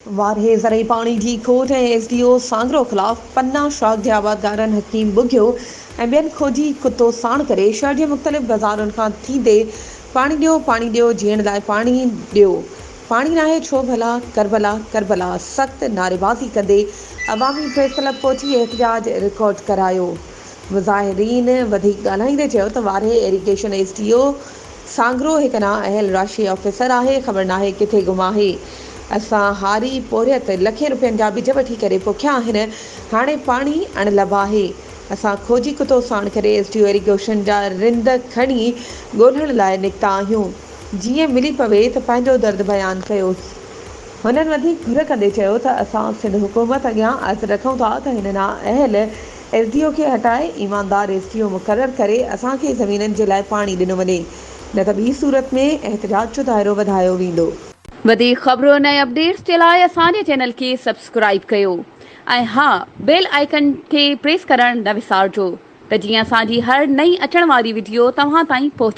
وارهي زرعي پاڻي جي کوٽ ۽ ايس ڊي او سانگرو خلاف پنا شاخ جي آبادگارن حڪيم ٻگهيو ۽ ٻين کوجي ڪتو ساڻ ڪري شهر جي مختلف بازارن کان ٿيندي پاڻي ڏيو پاڻي ڏيو جيئڻ لاء پاڻي ڏيو پاڻي ناهي ڇو ڀلا ڪربلا ڪربلا سخت نعريبازي ڪندي عوامي پريس ڪلب پهچي احتجاج رڪارڊ ڪرايو. مظاهرين وڌيڪ ڳالهائيندي چيو ته Warah irrigation S D O Sanghro هڪ نااهل راشي آفيسر آهي خبر ناهي ڪٿي گم آهي اسان هاري پورهيت لکين روپين جا ٻج وٺي ڪري پوکيا آهن هاڻي پاڻي اڻلڀ آهي اسان کوجي ڪتو ساڻ ڪري ايس ڊي او ايريگيشن جا رند کڻي ڳولهڻ لاء نڪتا آهيون جيئن ملي پوي ته پنهنجو درد بيان ڪيو هنن وڌيڪ گهر ڪندي چيو ته اسان سنڌ حڪومت اڳيان عرض رکون ٿا ته هن نااهل ايس ڊي او کي هٽائي ايماندار ايس ڊي او مقرر ڪري اسان کي زمينن جي لاء پاڻي ڏنو وڃي نه ته ٻي صورت ۾ احتجاج جو دائرو وڌايو ويندو. وڌيڪ خبرن ۽ اپڊيٽس جي لاء اسان جي چينل کي سبسڪرائيب ڪيو ۽ ها بيل آئيڪن کي پريس ڪرڻ نه وسارجو ته جيئن اسان جي هر نئين اچڻ واري وڊيو توهان تائين پهچي.